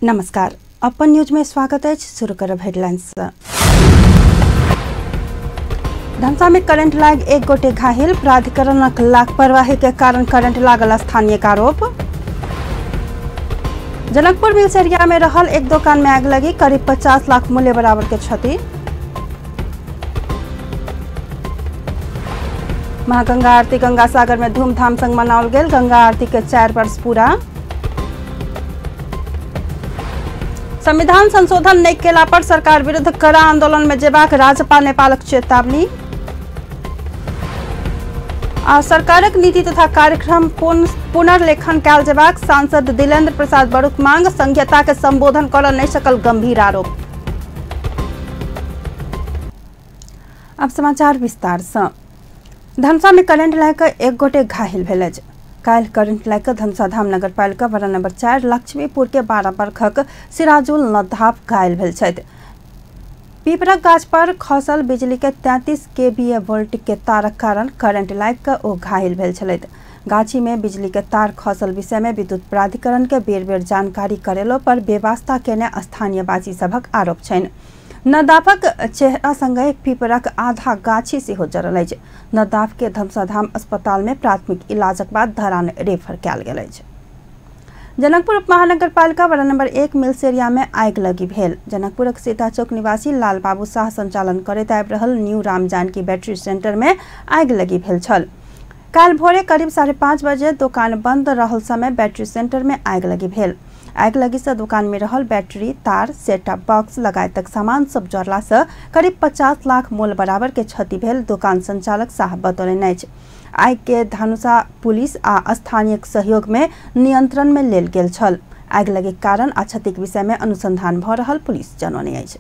नमस्कार, अपन न्यूज में स्वागत है। शुरू करब हेडलाइंस। धमसा में करंट लाग एक गोटे घायल, प्राधिकरणक लापरवाही के कारण करंट लागल स्थानीय का आरोप। जनकपुर मिलसरिया में रहल एक दुकान में आग लगी, करीब 50 लाख मूल्य बराबर के क्षति। महागंगा आरती गंगा सागर में धूमधाम संग मनाओल गेल, गंगा आरती के 4 वर्ष पूरा। संविधान संशोधन नहीं केला पर सरकार विरुद्ध कड़ा आंदोलन में जेबाक राजपा नेपालक चेतावनी। आ सरकारक नीति तथा कार्यक्रम पुनर्लेखन कयल जेबाक सांसद दिलेन्द्र प्रसाद बड़ुक मांग, संघीयता के संबोधन कर नहीं सकल गंभीर आरोप। अब समाचार विस्तार से। धमसा में करंट लाग एक गोटे घायल भेल अछि। काल्हि करंट लागि कऽ धमसाधाम नगरपालिका वार्ड नंबर 4 लक्ष्मीपुर के 12 वर्षक सिराजुल नद्दाफ घायल भेल छथि। पीपरक गाछ पर खसल बिजली के 33 केवीए वोल्ट के तारक कारण करंट लागि कऽ ओ घायल भेल छलथि। गाछी में बिजली के तार खसल विषय में विद्युत प्राधिकरण के बेर बेर जानकारी करेलो पर बेवास्ता केने स्थानीयवासी सभक आरोप छनि। नद्दाफक चेहरा संगे पीपरक आधा गाछी सेहो जरल अछि। नद्दाफ के धमसाधाम अस्पताल में प्राथमिक इलाजक बाद धरान रेफर कयल गेल अछि। जनकपुर उप महानगरपालिका वार्ड नंबर 1 मिलसेरिया में आगि लगी भेल। जनकपुरक सीता चौक निवासी लाल बाबू शाह संचालन करैत आबि रहल new Ram Janaki battery centre में आगि लगी भेल छल। काल्हि भोरे करीब 5:30 बजे दुकान बंद रहल समय बैटरी सेंटर में आगि लगी भेल। आगि लगी से दुकान में रहल बैटरी, तार, सेटअप बॉक्स लगायतक सामान सब जरला से करीब 50 लाख मोल बराबर के क्षति भेल दुकान संचालक साहब बतौलनि अछि। आगि के धनुषा पुलिस आ स्थानीय सहयोग में नियंत्रण में लेल गेल छल। आगि लगे कारण आ क्षतिक विषय में अनुसंधान भ रहल पुलिस जनौने अछि।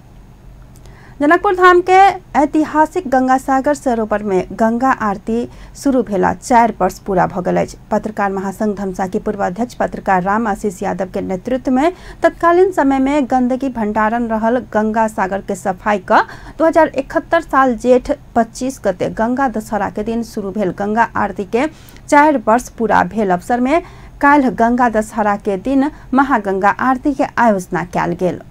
जनकपुर धाम के ऐतिहासिक गंगा सागर सरोवर में गंगा आरती शुरू भेला 4 वर्ष पूरा भ गेल अछि। पत्रकार महासंघ धमसा के पूर्व अध्यक्ष पत्रकार राम आशीष यादव के नेतृत्व में तत्कालीन समय में गंदगी भंडारण रहल गंगा सागर के सफाई का 2071 साल जेठ 25 गते गंगा दशहरा के दिन शुरू भेल गंगा आरती के 4 वर्ष पूरा भेल अवसर में काल्हि गंगा दशहरा के दिन महागंगा आरती के आयोजना कयल गेल।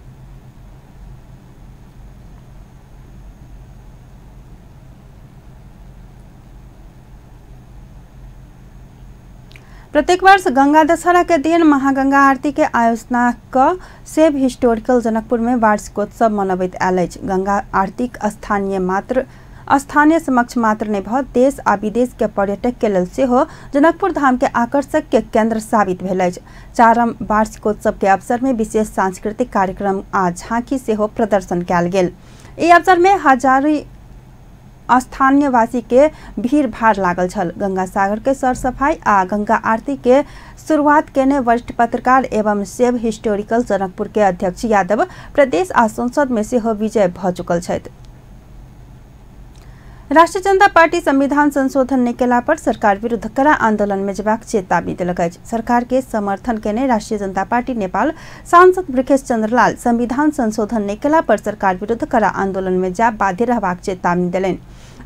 प्रत्येक वर्ष गंगा दशहरा के दिन महागंगा आरती के आयोजना क सेव हिस्टोरिकल जनकपुर में वार्षिकोत्सव मनबैत आयल अछि। गंगा आरतीक स्थानीय समक्ष मात्र नहि भ देश आ विदेश के पर्यटक के लेल सेहो जनकपुर धाम के आकर्षक के केंद्र साबित भेल अछि। 4म वार्षिकोत्सव के अवसर में विशेष सांस्कृतिक कार्यक्रम आ झांकी सेहो प्रदर्शन कयल गेल। एहि अवसर में हजारों स्थानीयवासी के भीड़ भाड़ लागल छल। गंगा सागर के सर सफाई आ गंगा आरती के शुरुआत केने वरिष्ठ पत्रकार एवं सेव हिस्टोरिकल जनकपुर के अध्यक्ष यादव प्रदेश आ संसद में सेहो विजय भ चुकल छथि। राष्ट्रीय जनता पार्टी संविधान संशोधन नहि केला पर सरकार विरुद्ध कड़ा आंदोलन में जेबाक चेतावनी देलक अछि। सरकार के समर्थन केने राष्ट्रीय जनता पार्टी नेपाल सांसद वृखेश चंद्रलाल संविधान संशोधन नहि केला पर सरकार विरुद्ध कड़ा आंदोलन में जाब बाध्य रहबाक चेतावनी देलनि।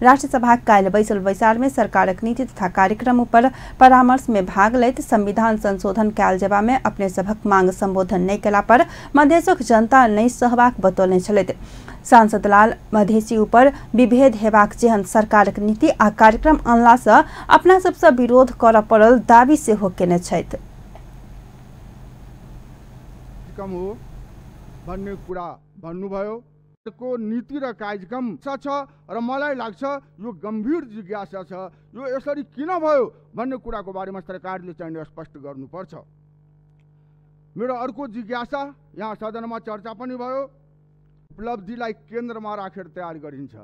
राष्ट्रसभा काल्हि बैसल बैसार में सरकारक नीति तथा कार्यक्रम पर परामर्श में भाग लैत संविधान संशोधन कयल जेबा में अपने सभक मांग संबोधन नहि केला पर मधेशक जनता नहि सहबाक बतौने छलथि। सांसद लाल मधेसी ऊपर विभेद हेबाक जेहन सरकारक नीति आ कार्यक्रम अनला सँ अपना सबसँ विरोध करऽ पड़ल दावी सेहो केने छथि। हो भन्ने कुरा भन्नुभयो को नीति र कार्यक्रम छ र मलाई लाग्छ यो गम्भीर जिज्ञासा छ, यो यसरी किन भयो भन्ने कुराको बारेमा सरकारले चाहिँ स्पष्ट गर्नुपर्छ। मेरो अर्को जिज्ञासा यहाँ सदनमा चर्चा पनि भयो, उपलब्धिलाई केन्द्रमा राखेर तयार गरिन्छ,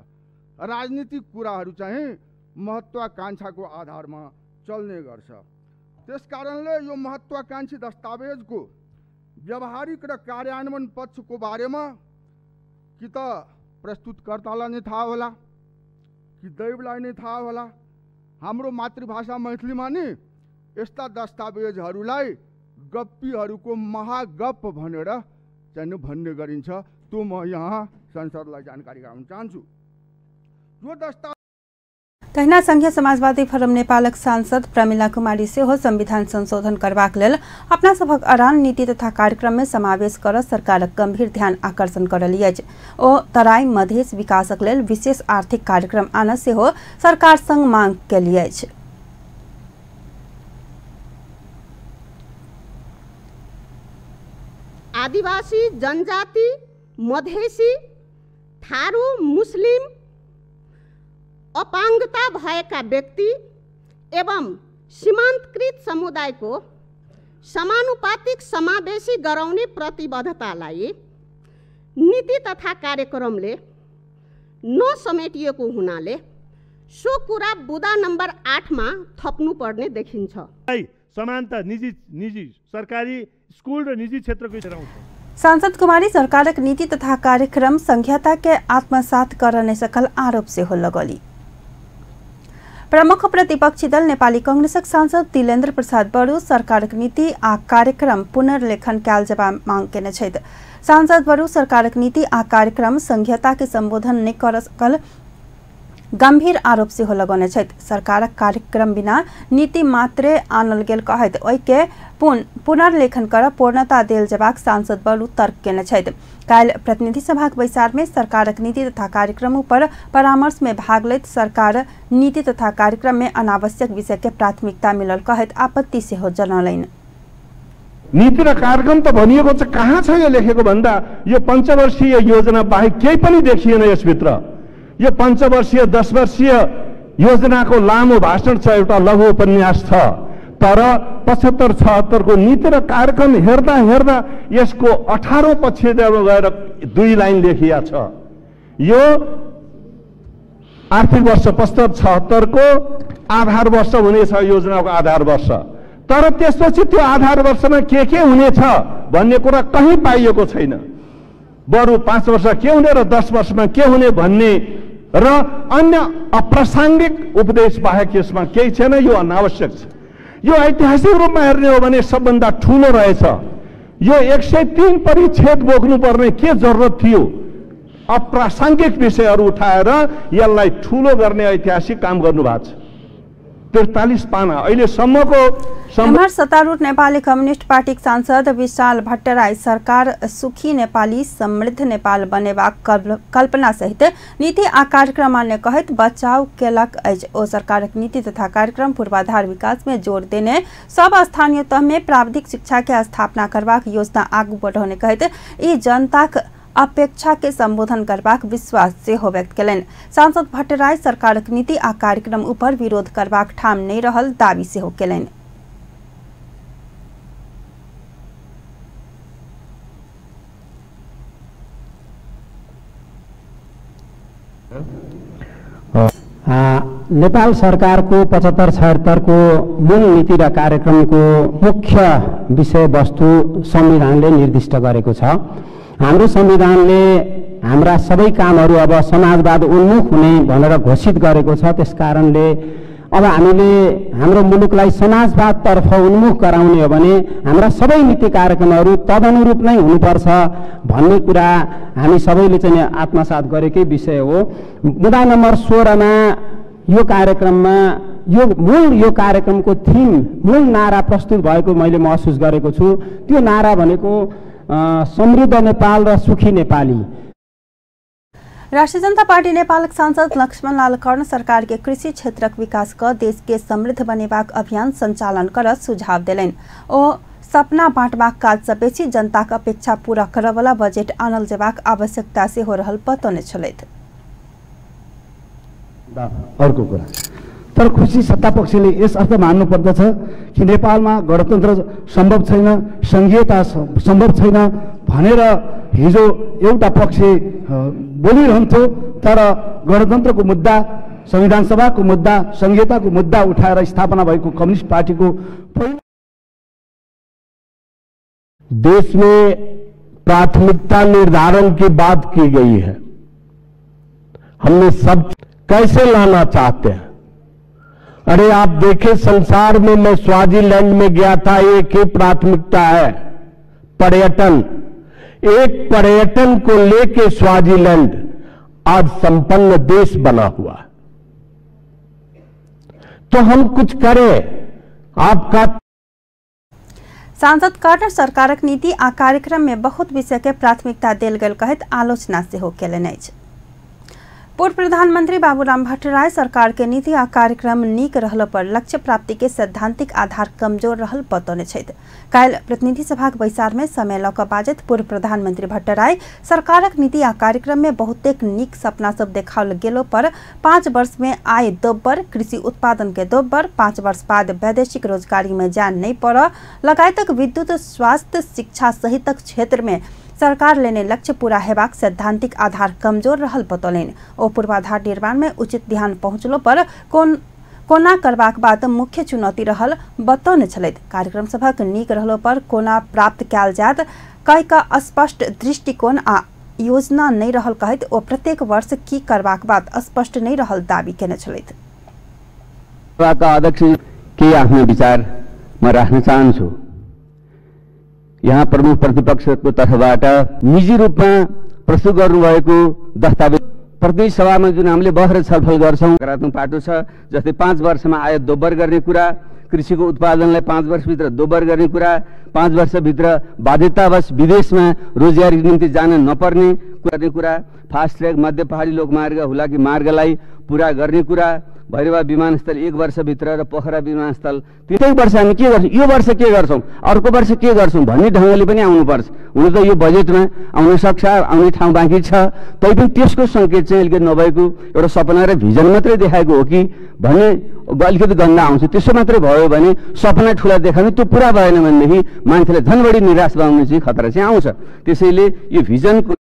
राजनीतिक कुराहरू चाहिँ महत्वाकांक्षाको आधारमा चल्ने गर्छ। त्यसकारणले यो महत्वाकांक्षी दस्तावेजको व्यावहारिक र कार्यान्वयन पक्षको बारेमा कि त प्रस्तुतकर्तालाई नै थाहा होला कि दैवलाई नै थाहा होला। हाम्रो मातृभाषा मैथिलीमा नि यस्ता दस्तावेजहरूलाई गप्पीहरूको महागप्प भनेर चाहिँ भन्ने गरिन्छ। त्यो म यहाँ संसदलाई जानकारी गराउन चाहन्छु। यो दस्तावेज तहिना संघीय समाजवादी फोरम नेपालक सांसद प्रमिला कुमारी सेहो संविधान संशोधन करबाक लेल अपना सभक अरान नीति तथा कार्यक्रम में समावेश कर सरकारक गंभीर ध्यान आकर्षण करल अछि। ओ तराई मधेश विकासक लेल विशेष आर्थिक कार्यक्रम आन सेहो सरकार संग मांग केली अछि। आदिवासी, जनजाति, मधेसी, थारू, मुस्लिम, अपाङ्गता भएका व्यक्ति एवं सीमान्तकृत समुदायको समानुपातिक समावेशी गराउने प्रतिबद्धतालाई नीति तथा कार्यक्रमले नसमेटिएको हुनाले सो कुरा बुदा नम्बर 8 मा थप्नुपर्ने देखिन्छ। समानता निजी निजी सरकारी स्कुल र निजी क्षेत्रको सांसद कुमारी सरकारक नीति तथा कार्यक्रम संघीयता के आत्मसात कर नै सकल आरोप सेहो लगौली। प्रमुख प्रतिपक्षी दल नेपाली कांग्रेसक सांसद तिलेन्द्र प्रसाद बडू सरकारक नीति आ कार्यक्रम पुनर्लेखन कयल जेबा मांग केने छथि। सांसद बडू सरकारक नीति आ कार्यक्रम संघीयता के संबोधन नहि कर सकल गंभीर आरोप सेहो लगौने छथि। सरकारक कार्यक्रम बिना नीति मात्रे आनल गेल कहैत ओहिके पुनर्लेखन कर पूर्णता देल जेबाक सांसद बडू तर्क केने छथि। काल्हि प्रतिनिधि सभाक बैसार में सरकारक नीति तथा कार्यक्रम पर परामर्श में भाग लैत सरकार नीति तथा कार्यक्रम में अनावश्यक विषय के प्राथमिकता मिलल कहैत आपत्ति सेहो जनौलनि। नीति र कार्यक्रम त भनिएको छ, कहाँ छ यो लेखेको भन्दा यो पञ्चवर्षीय योजना बाहेक केही पनि देखिएन यसभित्र। यो पञ्चवर्षीय 10 वर्षीय योजनाको लामो भाषण छ, एउटा लघु उपन्यास छ, तर 75 76 को नीति र कार्यक्रम हेर्दा हेर्दा यसको 18 पक्षमा गएर 2 लाइन लेखिया छ। यो आर्थिक वर्ष 75 76 को आधार वर्ष हुनेछ, योजनाको आधार वर्ष, तर त्यसपछि त्यो आधार वर्षमा के हुनेछ भन्ने कुरा कहीँ पाइएको छैन। बरु 5 वर्ष के हुने र 10 वर्षमा के हुने भन्ने र अन्य अप्रासंगिक उपदेश बाहेक यसमा केही छैन। यो अनावश्यक छ। यो ऐतिहासिक रूपमा हेर्ने हो भने सबभन्दा ठुलो रहेछ। यो 103 परिच्छेद बोक्नुपर्ने के जरुरत थियो? अप्रासंगिक विषयहरू उठाएर यसलाई ठुलो गर्ने ऐतिहासिक काम गर्नुभएको छ। 43 पाना अहिलेसम्मको। एम्हर सत्तारूढ़ नेपाली कम्युनिस्ट पार्टीक सांसद विशाल भट्टराई सरकार सुखी नेपाली समृद्ध नेपाल बनेबाक कल्पना सहित नीति आ कार्यक्रम आने कहैत बचाव केलक अछि। ओ सरकारक नीति तथा कार्यक्रम पूर्वाधार विकास में जोर देने सब स्थानीय तह में प्राविधिक शिक्षा के स्थापना करबाक योजना आगू बढ़ौने कहैत ई जनताक अपेक्षा के संबोधन करबाक विश्वास सेहो व्यक्त केलनि। सांसद भट्टराई सरकारक नीति आ कार्यक्रम ऊपर विरोध करबाक ठाम नहि रहल दावी सेहो केलनि। नेपाल सरकारको 75 76 को मूल नीति र कार्यक्रमको मुख्य विषयवस्तु संविधानले निर्दिष्ट गरेको छ। हाम्रो संविधानले हाम्रा सबै कामहरू अब समाजवाद उन्मुख हुने भनेर घोषित गरेको छ। त्यसकारणले अब हामीले हाम्रो मुलुकलाई समाजवादतर्फ उन्मुख गराउने हो भने हाम्रा सबै नीति कार्यक्रमहरू तदनुरूप नै हुनुपर्छ भन्ने कुरा हामी सबैले चाहिँ आत्मसात गरेकै विषय हो। मुद्दा नम्बर 16 मा यो कार्यक्रममा यो मूल यो कार्यक्रमको थिम मूल नारा प्रस्तुत भएको मैले महसुस गरेको छु। त्यो नारा भनेको समृद्ध नेपाल र सुखी नेपाली। राष्ट्रिय जनता पार्टी नेपालक सांसद लक्ष्मणलाल कर्ण सरकार के कृषि क्षेत्रक विकास क देश के समृद्ध बनेबाक अभियान संचालन कर सुझाव देलनि। ओ सपना बाँटबाक काज सँ बेसी जनताक अपेक्षा पूरा करऽवला बजेट आनल जेबाक आवश्यकता सेहो रहल बतौने छलथि। अर्को कुरा तर खुसी सत्ता पक्षले यस अर्थ मान्नु पर्दछ कि नेपालमा गणतन्त्र सम्भव छैन, सङ्घीयता सम्भव छैन भनेर हिजो एउटा पक्ष बोलिरहन्थ्यो, तर गणतन्त्रको मुद्दा, संविधान सभाको मुद्दा, सङ्घीयताको मुद्दा उठाएर स्थापना भएको कम्युनिस्ट पार्टीको पहिलो देश में प्राथमिकता निर्धारण की बात की गई है। हमने सब कैसे लाना चाहते हैं? अरे आप देखें संसार में, मैं स्वाजीलैंड में गया था, एक ही प्राथमिकता है, पर्यटन। एक पर्यटन को लेके स्वाजीलैंड आज संपन्न देश बना हुआ है। तो हम कुछ करें। आपका सांसद कर्ण सरकारक नीति आ कार्यक्रम में बहुत विषय के प्राथमिकता देल गेल कहैत आलोचना सेहो केलनि अछि। पूर्व प्रधानमंत्री बाबूराम भट्टराई सरकार के नीति आ कार्यक्रम नीक रहल पर लक्ष्य प्राप्ति के सैद्धांतिक आधार कमजोर रहल बतौने छथि। काल्हि प्रतिनिधि सभाक बैसार में समय लऽ कऽ बाजैत पूर्व प्रधानमंत्री भट्टराई सरकारक नीति आ कार्यक्रम में बहुतेक नीक सपना सब देखाओल गेलो पर 5 वर्ष में आय दोब्बर, कृषि उत्पादन के दोब्बर, 5 वर्ष बाद वैदेशिक रोजगारी में जान नहीं पड़ऽ लगायतक विद्युत, स्वास्थ्य, शिक्षा सहितक क्षेत्र में सरकार लेने लक्ष्य पूरा हेबाक सैद्धांतिक आधार कमजोर रहल बतौलनि। ओ पूर्वाधार निर्माण में उचित ध्यान पहुंचलो पर कोना करबाक बात मुख्य चुनौती रहल बतौने छलथि। कार्यक्रम सभक नीक रहलो पर कोना प्राप्त कयल जायत कहि कऽ स्पष्ट दृष्टिकोण आ योजना नहि रहल कहैत ओ प्रत्येक वर्ष की करबाक बात स्पष्ट नहि रहल दावी केने छलथि। अध्यक्ष के आफ्नो विचार म राख्न चाहन्छु। यहाँ प्रमुख प्रतिपक्षको तर्फबाट निजी रूपमा प्रस्तुत गर्नुभएको दस्तावेज प्रतिनिधि सभामा जुन हामीले बहर छलफल गर्छौँ सकारात्मक पाटो छ। जस्तै 5 वर्षमा आय दोब्बर गर्ने कुरा, कृषिको उत्पादनलाई 5 वर्षभित्र दोब्बर गर्ने कुरा, 5 वर्षभित्र बाध्यतावश विदेशमा रोजगारीको निम्ति जान नपर्ने गर्ने कुरा, फास्ट ट्र्याक मध्य पहाडी लोकमार्ग हुलाकी मार्गलाई पुरा गर्ने कुरा, भैरवा विमानस्थल 1 वर्षभित्र र पोखरा विमानस्थल 3 वर्ष हामी के गर्छौँ, यो वर्ष के गर्छौँ, अर्को वर्ष के गर्छौँ भन्ने ढङ्गले पनि आउनुपर्छ। हुन त यो बजेटमा आउन सक्छ, आउने ठाउँ बाँकी छ, तैपनि त्यसको सङ्केत चाहिँ अलिकति नभएको एउटा सपना र भिजन मात्रै देखाएको हो कि भन्ने अलिकति गन्ध आउँछ। त्यसो मात्रै भयो भने सपना ठुला देखाउने त्यो पुरा भएन भनेदेखि मान्छेलाई झन् बढी निराश बनाउने चाहिँ खतरा चाहिँ आउँछ। त्यसैले यो भिजनको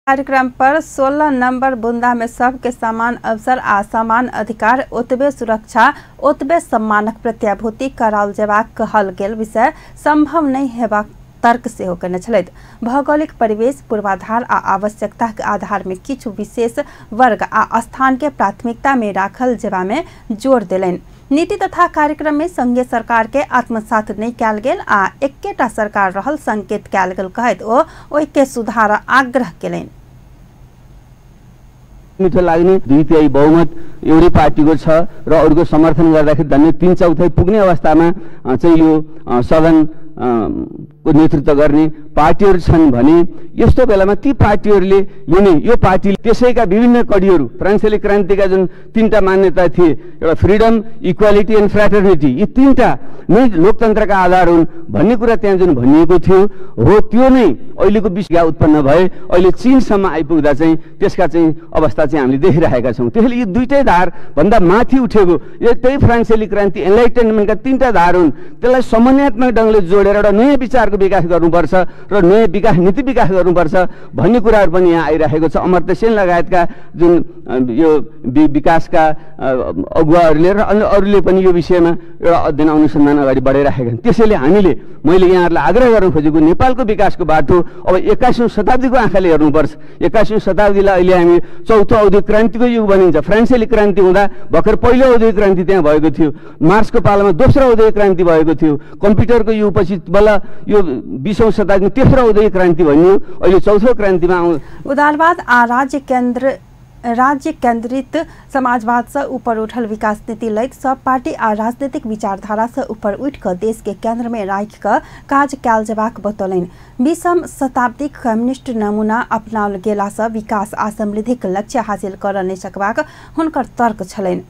कार्यक्रम पर 16 नंबर बुंदा में सबके समान अवसर आ समान अधिकार, ओतबे सुरक्षा, ओतबे सम्मानक प्रत्याभूति कराओल जेबाक कहल गेल विषय संभव नहीं हेबाक तर्क सेहो केने छलथि। भौगोलिक परिवेश, पूर्वाधार आ आवश्यकताक आधार में किछु विशेष वर्ग आ स्थान के प्राथमिकता में राखल जेबा में जोर देलनि। नीति तथा कार्यक्रम में संघीय सरकार के आत्मसात नहीं कयल गेल आ एकेटा सरकार रहल संकेत कयल गेल कहैत ओ ओहिके सुधार आग्रह केलनि। मिठो लाग्ने 2/3 बहुमत एउटै पार्टीको छ र अरूको समर्थन गर्दाखेरि धन्य 3/4 पुग्ने अवस्थामा चाहिँ यो सदन को नेतृत्व गर्ने पार्टीहरू छन् भने यस्तो बेलामा ती पार्टीहरूले यो नै यो पार्टी त्यसैका विभिन्न कडीहरू फ्रान्सेली क्रान्तिका जुन 3टा मान्यता थिए, एउटा फ्रिडम, इक्वालिटी एन्ड फ्र्याटर्निटी, यी 3टा नै लोकतन्त्रका आधार हुन् भन्ने कुरा त्यहाँ जुन भनिएको थियो हो त्यो नै अहिलेको विषय उत्पन्न भए अहिले चीनसम्म आइपुग्दा चाहिँ त्यसका चाहिँ अवस्था चाहिँ हामीले देखिरहेका छौँ। त्यसैले यी दुईटै धारभन्दा माथि उठेको यो त्यही फ्रान्सेली क्रान्ति एनलाइटेनमेन्टका 3टा धार हुन्, त्यसलाई समन्वयात्मक ढङ्गले जोडेर एउटा नयाँ विचारको विकास गर्नुपर्छ र नयाँ विकास नीति विकास गर्नुपर्छ भन्ने कुराहरू पनि यहाँ आइरहेको छ। अमर्त्य सेन लगायतका जुन यो विकासका अगुवाहरूले र अन्य अरूले पनि यो विषयमा एउटा अध्ययन अनुसन्धान अगाडि बढाइराखेका छन्। त्यसैले मैले यहाँहरूलाई आग्रह गर्न खोजेको नेपालको विकासको बाटो अब 21औं शताब्दीको आँखाले हेर्नुपर्छ। 21औं शताब्दीलाई अहिले हामी चौथो औद्योगिक क्रान्तिको युग भनिन्छ। फ्रान्सेली क्रान्ति हुँदा भर्खर पहिलो औद्योगिक क्रान्ति त्यहाँ भएको थियो, मार्चको पालामा दोस्रो औद्योगिक क्रान्ति भएको थियो, कम्प्युटरको युगपछि बल्ल यो 20औं शताब्दीमा तेस्रो औद्योगिक क्रान्ति भनियो, अहिले चौथो क्रान्तिमा आउँ। उदारवाद आ राज्य केंद्रित समाजवाद से ऊपर उठल विकास नीति लैत सब पार्टी आ राजनीतिक विचारधारा से ऊपर उठि कऽ देश के केंद्र में राखि कऽ काज कयल जेबाक बतौलनि। 20वीं शताब्दीक कम्युनिस्ट नमूना अपनाओल गेला से विकास आ समृद्धिक लक्ष्य हासिल करऽ नहि सकबाक हुनकर तर्क छलनि।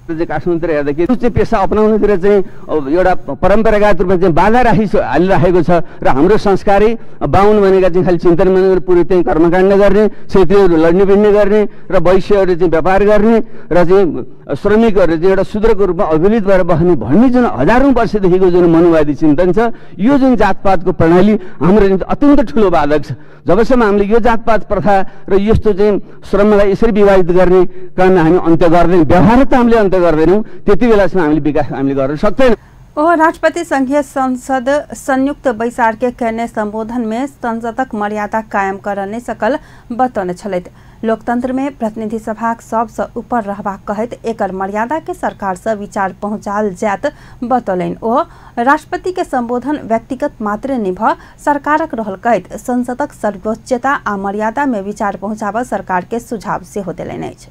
काठमाडौँतिर हेर्दाखेरि चाहिँ पेसा अपनाउनुतिर चाहिँ एउटा परम्परागत रूपमा चाहिँ बाधा हालिराखेको छ र हाम्रो संस्कारै बाहुन भनेका चाहिँ खालि चिन्तन मनन पुरै चाहिँ कर्मकाण्ड गर्ने, क्षेत्रीयहरू लड्ने भिड्ने गर्ने र वैश्यहरू चाहिँ व्यापार गर्ने र चाहिँ श्रमिकहरू चाहिँ एउटा शूद्रको रूपमा अवहेलित भएर बस्ने भन्ने जुन हजारौँ वर्षदेखिको जुन मनुवादी चिन्तन छ, यो जुन जातपातको प्रणाली हाम्रो निम्ति अत्यन्त ठुलो बाधक छ। जबसम्म हामीले यो जातपात प्रथा र यस्तो चाहिँ श्रमलाई यसरी विभाजित गर्ने काम हामी अन्त्य गर्दैनौँ, व्यवहार त हामीले अन्त्य गर्दैनौँ, त्यति बेलासम्म हामीले विकास हामीले गर्न सक्दैनौँ। ओ राष्ट्रपति संघीय संसद संयुक्त बैसार के केने संबोधन में संसदक मर्यादा कायम कर नहि सकल बतौने छलथि। लोकतंत्र में प्रतिनिधि सभाक सबसँ ऊपर रहबाक कहैत एकर मर्यादा के सरकार से विचार पहुँचाल जायत बतौलनि। ओ राष्ट्रपति के संबोधन व्यक्तिगत मात्रे नहि भऽ सरकारक रहल कहैत संसदक सर्वोच्चता आ मर्यादा में विचार पहुँचाबऽ सरकार के सुझाव सेहो देलनि अछि।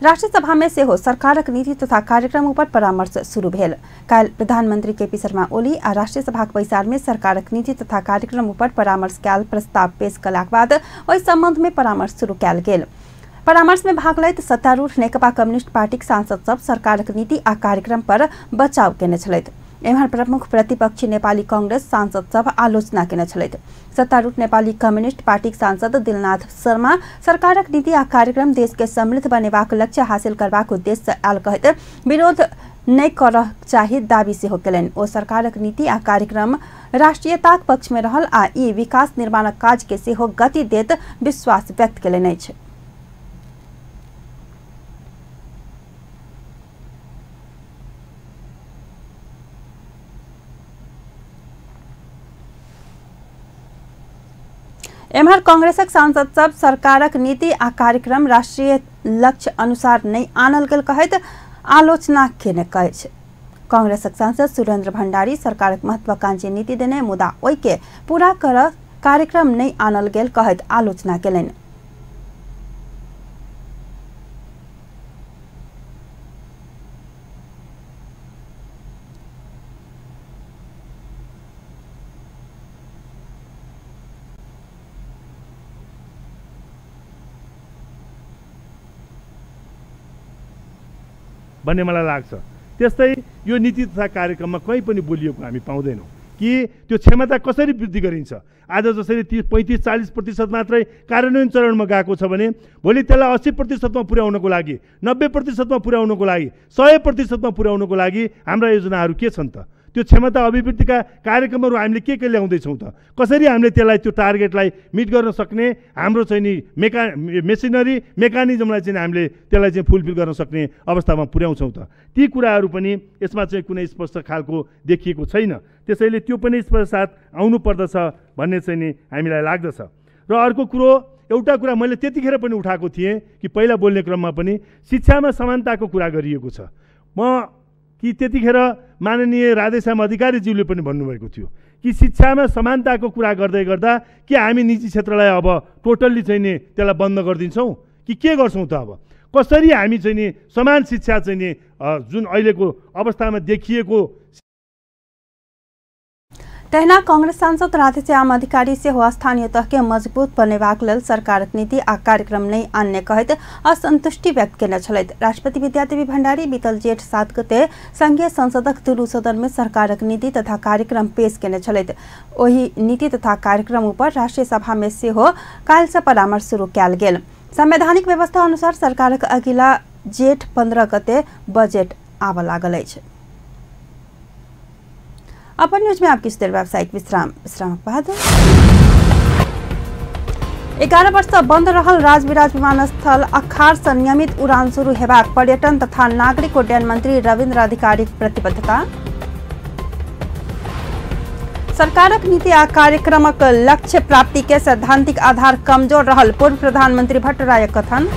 राष्ट्रीय सभा में सेहो सरकारक नीति तथा कार्यक्रम ऊपर परामर्श शुरू भेल। काल्हि प्रधानमंत्री केपी शर्मा ओली आ राष्ट्रीय सभाक बैसार में सरकारक नीति तथा कार्यक्रम ऊपर परामर्श कयल प्रस्ताव पेश कयलाक बाद ओहि संबंध में परामर्श शुरू कयल गेल। परामर्श में भाग लैत सत्तारूढ़ नेकपा कम्युनिस्ट पार्टीक सांसद सब सरकारक नीति आ कार्यक्रम पर बचाव केने छलथि। एम्हर प्रमुख प्रतिपक्षी नेपाली कांग्रेस सांसद सब आलोचना केने छलथि। सत्तारूढ़ नेपाली कम्युनिस्ट पार्टीक सांसद दिलनाथ शर्मा सरकारक नीति आ कार्यक्रम देश के समृद्ध बनेबाक लक्ष्य हासिल करबाक उद्देश्य से आयल कहैत विरोध नहि करऽ चाही दावी सेहो केलनि। ओ सरकारक नीति आ कार्यक्रम राष्ट्रीयताक पक्ष में रहल आ ई विकास निर्माणक काज के सेहो गति देत विश्वास व्यक्त केलनि अछि। एम्हर कांग्रेसक सांसद सब सरकारक नीति आ कार्यक्रम राष्ट्रीय लक्ष्य अनुसार नहि आनल गेल कहैत आलोचना केने अछि। कांग्रेसक सांसद सुरेंद्र भंडारी सरकारक महत्वाकांक्षी नीति देने मुदा ओहि के पूरा कर कार्यक्रम नहि आनल गेल कहैत आलोचना केलनि। भन्ने मलाई लाग्छ। त्यस्तै यो नीति तथा कार्यक्रममा कहीँ पनि बोलिएको हामी पाउँदैनौँ कि त्यो क्षमता कसरी वृद्धि गरिन्छ। आज जसरी 30, 35, 40% मात्रै कार्यान्वयन चरणमा गएको छ भने भोलि त्यसलाई 80%मा पुर्याउनको लागि, 90%मा पुर्याउनको लागि, 100%मा पुर्याउनको लागि हाम्रा योजनाहरू के छन् त? त्यो क्षमता अभिवृद्धिका कार्यक्रमहरू हामीले के के ल्याउँदैछौँ त? कसरी हामीले त्यसलाई त्यो टार्गेटलाई मिट गर्न सक्ने हाम्रो चाहिँ नि मेसिनरी मेकानिजमलाई चाहिँ हामीले त्यसलाई चाहिँ फुलफिल गर्न सक्ने अवस्थामा पुर्याउँछौँ त? ती कुराहरू पनि यसमा चाहिँ कुनै स्पष्ट खालको देखिएको छैन। त्यसैले त्यो पनि स्पष्ट साथ आउनु पर्दछ भन्ने चाहिँ नि हामीलाई लाग्दछ। र अर्को कुरो, एउटा कुरा मैले त्यतिखेर पनि उठाएको थिएँ कि पहिला बोल्ने क्रममा पनि शिक्षामा समानताको कुरा गरिएको छ। म कि त्यतिखेर माननीय राधेश्याम अधिकारीज्यूले पनि भन्नुभएको थियो कि शिक्षामा समानताको कुरा गर्दै गर्दा के हामी निजी क्षेत्रलाई अब टोटल्ली चाहिँ नि त्यसलाई बन्द गरिदिन्छौँ कि के गर्छौँ त? अब कसरी हामी चाहिँ नि समान शिक्षा चाहिँ नि जुन अहिलेको अवस्थामा देखिएको। तहिना कांग्रेस सांसद राधेश्याम अधिकारी सेहो स्थानीय तह के मजबूत बनेबाक लेल सरकारक नीति आ कार्यक्रम नहि आनने कहैत असंतुष्टि व्यक्त केने छलथि। राष्ट्रपति विद्यादेवी भण्डारी बीतल जेठ 7 गते संघीय संसदक दुनू सदन में सरकारक नीति तथा कार्यक्रम पेश केने छलथि। ओहि नीति तथा कार्यक्रम ऊपर राष्ट्रीय सभा में सेहो काल्हि से परामर्श शुरू कयल गेल। संवैधानिक व्यवस्था अनुसार सरकारक अगिला जेठ 15 गते बजट आबऽ लागल अछि। अपन न्यूज में आपकी देर व्यावसायिक विश्राम, विश्राम बाद 11 वर्ष बंद रहल राजविराज विमानस्थल अखार से नियमित उड़ान शुरू हेबाक पर्यटन तथा नागरिक उड्डयन मंत्री रविन्द्र अधिकारीक प्रतिबद्धता। सरकारक नीति आ कार्यक्रमक लक्ष्य प्राप्ति के सैद्धांतिक आधार कमजोर रहल पूर्व प्रधानमंत्री भट्टरायक कथन।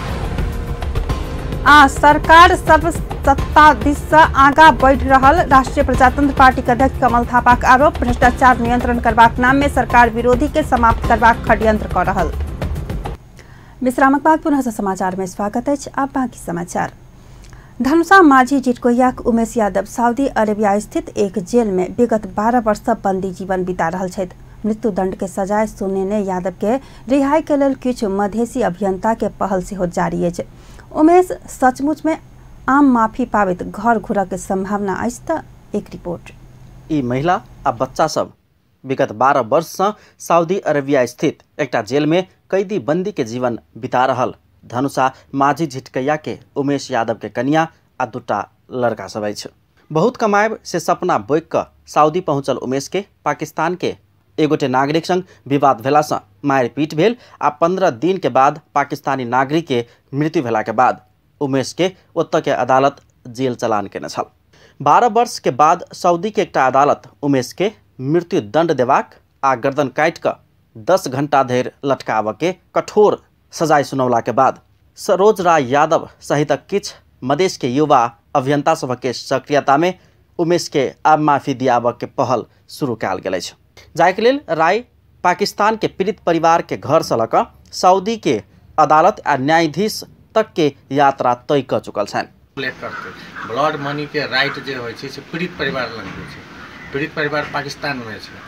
आ सरकार सर्वसत्ता दिस से आगा बढ़ि रहल राष्ट्रीय प्रजातंत्र पार्टी के अध्यक्ष कमल थापाक आरोप। भ्रष्टाचार नियंत्रण करबाक नाम में सरकार विरोधी के समाप्त करबाक षड्यंत्र क रहल। विश्रामक बाद पुनः समाचार में स्वागत अछि। अब बाकी समाचार। धनुषा माझी जिटकोहियाक उमेश यादव सऊदी अरेबिया स्थित एक जेल में विगत 12 वर्ष बंदी जीवन बिता रहल छथि। मृत्युदंड के सजाय सुनेने यादव के रिहाई के लेल किछु मधेसी अभियंता के पहल सेहो जारी अछि। उमेश सचमुच में आम माफी पाबित घर घुरऽ के संभावना अछि त एक रिपोर्ट। ई महिला आ बच्चा सब विगत 12 वर्ष से सऊदी अरेबिया स्थित एकटा जेल में कैदी बंदी के जीवन बिता रहल धनुषा माझी झिटकैया के उमेश यादव के कनिया आ दूटा लड़का सब अछि। बहुत कमाएब से सपना बोकि कऽ सऊदी पहुँचल उमेश के पाकिस्तान के एगोटे नागरिक संग विवाद भेलासँ मारिपीट भेल आ 15 दिन के बाद पाकिस्तानी नागरिक के मृत्यु भेला के बाद उमेश के ओतऽ के अदालत जेल चलान केने छल। 12 वर्ष के बाद सऊदी के एकटा अदालत उमेश के मृत्यु दंड देबाक आ गर्दन काटि कऽ 10 घंटा धरि लटकाबऽ के कठोर सजाय सुनौला के बाद सरोज राय यादव सहित किछु मधेश के युवा अभियंता सभके सक्रियता में उमेश के आब माफी दियाबऽ के पहल शुरू कयल गेल अछि। जाहिके लेल राय पाकिस्तान के पीड़ित परिवार के घर से लऽ कऽ सऊदी के अदालत आ न्यायाधीश तक के यात्रा तय क चुकल छनि। ब्लड मनी के राइट जे होइ छै से पीड़ित परिवार लग होइ छै। पीड़ित परिवार पाकिस्तान में छै,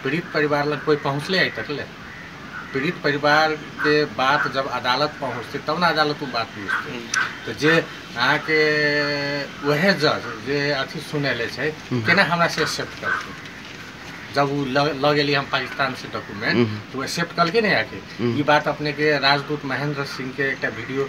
पीड़ित परिवार लग कोई पहुँचले आइ तक ले? पीड़ित परिवार के बात जब अदालत पहुँचते तब ना अदालत वो बात पूछते। तो जे अहाँके वह जज जे अथी सुनैले छै केना हमरा से एक्सेप्ट करतै? जब वो लऽ गेली हम पाकिस्तान से डॉक्यूमेंट तो एक्सेप्ट करके नहीं आके। ये बात अपने के राजदूत महेंद्र सिंह के एक वीडियो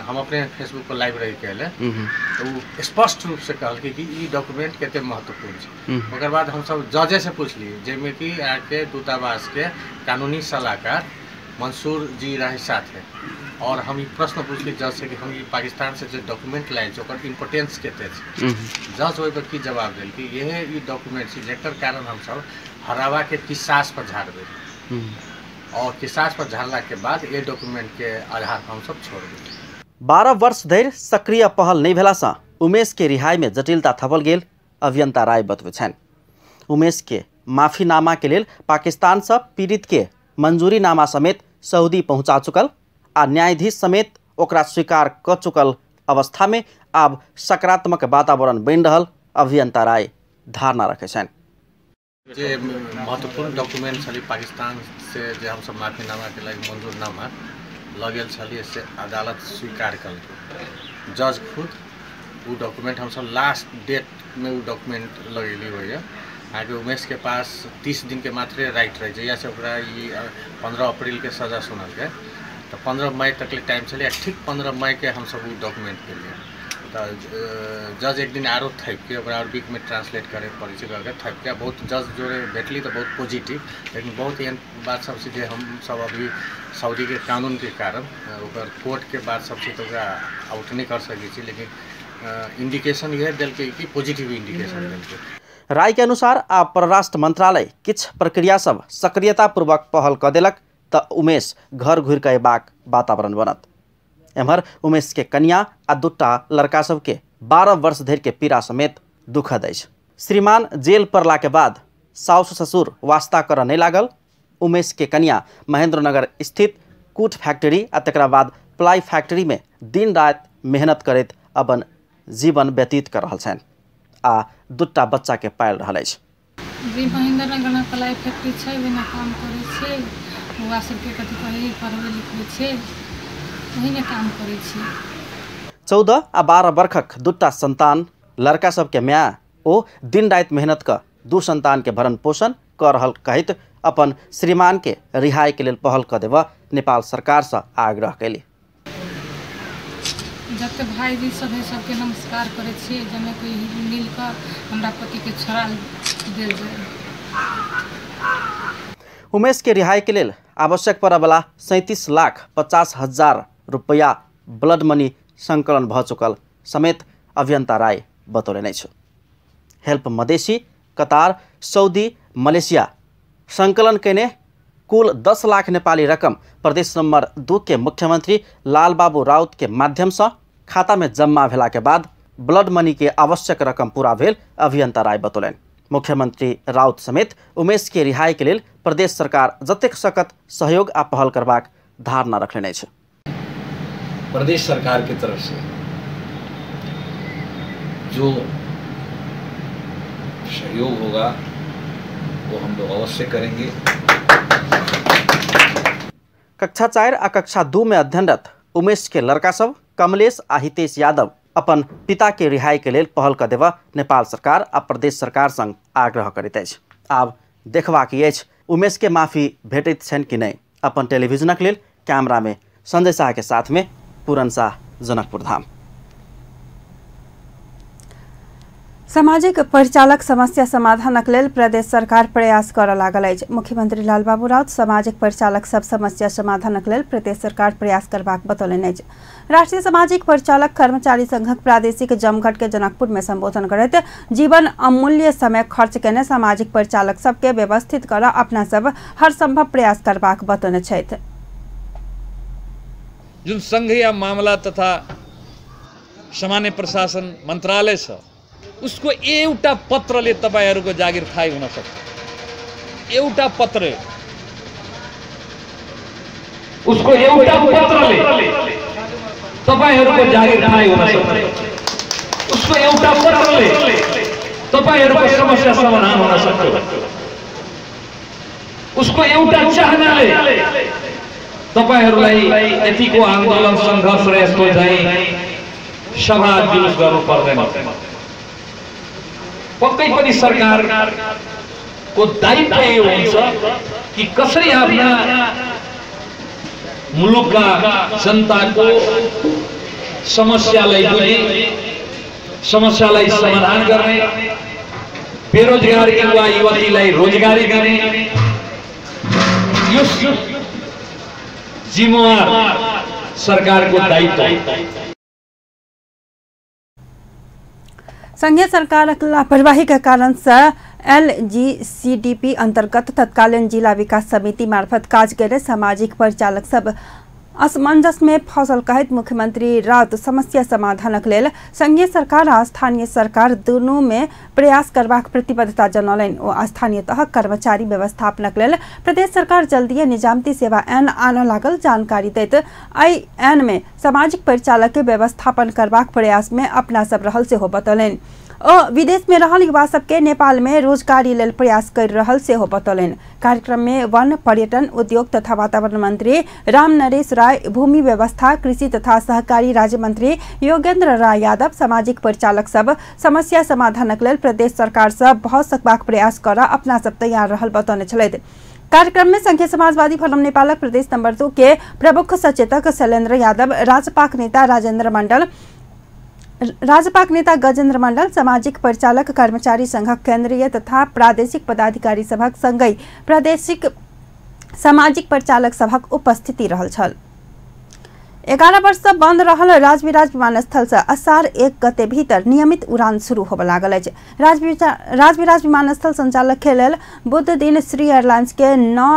हम अपने फेसबुक पर लाइव रही के तो वो स्पष्ट रूप से कहलकै कि ई डॉक्यूमेंट कते महत्वपूर्ण छै। ओकर बाद हम सब जजे से पूछली, जाहिमे कि अहाँके दूतावास के कानूनी सलाहकार मंसूर जी रहे साथे, और हम ई प्रश्न पूछली जज से कि हम ई पाकिस्तान से जे डॉक्यूमेंट लायल छै ओकर इम्पोर्टेंस कते छै। जज ओहि पर की जवाब देलकै, इहे ई डॉक्यूमेंट छै जकर कारण हमसब हरावा के किसास पर झाड़बै और किसास पर झाड़ला के बाद ये डॉक्यूमेंट के आधार पर हम सब छोड़ देबै। 12 वर्ष धरि सक्रिय पहल नहि भेलासँ उमेश के रिहाई में जटिलता थपल गेल अभियंता राय बतबै छनि। उमेश के माफीनामा के लेल पाकिस्तान सँ पीड़ित के मंजूरीनामा समेत सऊदी पहुंचा चुकल आ न्यायाधीश समेत ओकरा स्वीकार क चुकल अवस्था में आब सकारात्मक वातावरण बनि रहल अभियंता राय धारणा रखै छनि। जे महत्वपूर्ण डॉक्यूमेंट छली पाकिस्तान से जे हम सब माफीनामा के लागि मंजूरनामा लगेल छलियै से अदालत स्वीकार कलकै। जज खुद वो डॉक्यूमेंट हम सब लास्ट डेट में वो डॉक्यूमेंट लगेली होइए। अहाँके उमेश के पास 30 दिन के मात्रे राइट रहे, जहिया से ओकरा ई 15 अप्रैल के सजा सुनलकै तो 15 मई तक ले टाइम छलै। ठीक 15 मई के हम सब वो डॉक्यूमेंट केलियै। तो जज एक दिन आरो थपिके ओकरा अरबिक में ट्रांसलेट करे पड़ै छै करके थपिके बहुत जज जोड़े भेटली तो बहुत पॉजिटिव, लेकिन बहुत एहन बात सब छै जे हम सब अभी सऊदी के कानून के कारण ओकर कोर्ट के बात सब छै तो ओकरा आउट नहीं कर सकै छी, लेकिन इंडिकेशन इएह देलकै कि पॉजिटिव इंडिकेशन देलकै। राय के अनुसार आब परराष्ट्र मंत्रालय किछु प्रक्रिया सब सक्रियतापूर्वक पहल कऽ देलक तऽ उमेश घर घुरि कऽ अयबाक वातावरण बनत। एम्हर उमेश के कनिया आ दूटा लड़का सबके 12 वर्ष धरि के पीड़ा समेत दुखद अछि। श्रीमान जेल पड़ला के बाद साउस ससुर वास्ता करऽ नहि लागल। उमेश के कनिया महेंद्रनगर स्थित कूट फैक्ट्री आ तकरा बाद प्लाई फैक्ट्री में दिन राति मेहनत करैत अपन जीवन व्यतीत कर रहल छनि आ दूटा बच्चा के पालि रहल अछि। जी महेंद्रनगर में प्लाई फैक्ट्री छै, ओहिमे काम करै छियै, बौआ सबके कथी कहै पढ़बै लिखबै छियै, ओहिमे काम करै छियै। 14 आ 12 वर्षक दूटा संतान लड़का सबके माय ओ दिन राति मेहनत कऽ दू संतान के भरण पोषण कऽ रहल कहैत अपन श्रीमान के रिहाई के लेल पहल कऽ देबऽ नेपाल सरकार से आग्रह कैली। जते भाईजी सब है सबके नमस्कार करै छियै, जाहिमे कोई मिल कऽ हमरा पति के छोड़ा देल जाय। उमेश के रिहाई के लेल आवश्यक पड़यवला 37,50,000 रुपया ब्लड मनी संकलन भऽ चुकल समेत अभियंता राय बतौलनि अछि। हेल्प मधेसी, कतार, सऊदी, मलेशिया संकलन कयने कुल 10 लाख नेपाली रकम प्रदेश नंबर 2 के मुख्यमंत्री लालबाबू राउत के माध्यम से खाता में जम्मा भेला के बाद ब्लड मनी के आवश्यक रकम पूरा भेल अभियंता राय बतौलनि। मुख्यमंत्री राउत समेत उमेश के रिहाई के लेल प्रदेश सरकार जतेक सकत सहयोग आ पहल करबाक धारणा रखने अछि। प्रदेश सरकार की तरफ से जो सहयोग होगा वो हम लोग अवश्य करेंगे। कक्षा 4 आ कक्षा 2 में अध्ययनरत उमेश के लड़का सब कमलेश आ हितेश यादव अपन पिता के रिहाई के लेल पहल कऽ देबऽ नेपाल सरकार आ प्रदेश सरकार संग आग्रह करैत अछि। आब देखबाक अछि उमेश के माफी भेटैत छनि कि नहि। अपन टेलीविजनक लेल कैमरा में संजय शाह के साथ में पूरन शाह, जनकपुर धाम। सामाजिक परिचालक समस्या समाधानक लेल प्रदेश सरकार प्रयास करऽ लागल अछि। मुख्यमंत्री लालबाबू राउत सामाजिक परिचालक सब समस्या समाधानक लेल प्रदेश सरकार प्रयास करबाक बतौलनि अछि। राष्ट्रीय सामाजिक परिचालक कर्मचारी संघक प्रादेशिक जमघट के जनकपुर में संबोधन करैत जीवन अमूल्य समय खर्च केने सामाजिक परिचालक सबके व्यवस्थित करऽ अपना सब हर संभव प्रयास करबाक बतौने छथि। जुन संघीय मामला तथा सामान्य प्रशासन मन्त्रालय छ उसको एउटा पत्रले तपाईहरुको जागिर थाहै हुन सक्छ। एउटा पत्र, उसको एउटा पत्रले तपाईहरुको जागिर थाहै हुन सक्छ। उसको एउटा पत्रले तपाईहरुको समस्या समाधान हुन सक्छ। उसको एउटा चाहनाले तपाईहरुलाई यतिको आन्दोलन संघर्ष र यस्तो चाहिँ सभा जुलुस गर्नु पर्दैन। पक्कै पनि सरकारको दायित्व यो हुन्छ कि कसरी आफ्ना मुलुकका जनताको समस्यालाई बुझी समस्यालाई समाधान गर्ने, बेरोजगार युवा युवतीलाई रोजगारी दिने यो जिम्मेवार सरकारको दायित्व। संघीय सरकारक लापरवाही के कारण से एलजीसीडीपी अंतर्गत तत्कालीन जिला विकास समिति मार्फत काज करे सामाजिक परिचालक सब असमंजस में फसल कहत मुख्यमंत्री राउत समस्या समाधानक लेल संघीय सरकार आ स्थानीय सरकार दुनू में प्रयास करबाक प्रतिबद्धता जनौलनि। ओ स्थानीय तहक कर्मचारी व्यवस्थापनक लेल प्रदेश सरकार जल्दीए निजामती सेवा ऐन आनऽ लागल जानकारी दैत एहि ऐन में सामाजिक परिचालक के व्यवस्थापन करबाक प्रयास में अपना सब रहल सेहो बतौलनि। ओ विदेश में रहल युवा सबके नेपाल में रोजगारी लेल प्रयास कर रहल सेहो बतौलनि। कार्यक्रम में वन पर्यटन उद्योग तथा वातावरण मंत्री राम नरेश राय, भूमि व्यवस्था कृषि तथा सहकारी राज्य मंत्री योगेंद्र राय यादव सामाजिक परिचालक सब समस्या समाधानक लेल प्रदेश सरकार से भऽ सकबाक प्रयास कर अपना सब तैयार रहल बतौने छलथि। कार्यक्रम में संघीय समाजवादी फोरम नेपालक प्रदेश नंबर 2 के प्रमुख सचेतक शैलेन्द्र यादव, राजपाक नेता राजेंद्र मंडल, राजपाक नेता गजेंद्र मंडल, सामाजिक परिचालक कर्मचारी संघक केंद्रीय तथा प्रादेशिक पदाधिकारी सभक संगहि प्रादेशिक सामाजिक परिचालक सभक उपस्थिति रहल छल। 11 वर्ष से बंद रहल राजविराज विमानस्थल से असार 1 गते भीतर नियमित उड़ान शुरू होबय लागल अछि। राजविराज विमानस्थल संचालक के लेल बुध दिन श्री एयरलाइंस के 9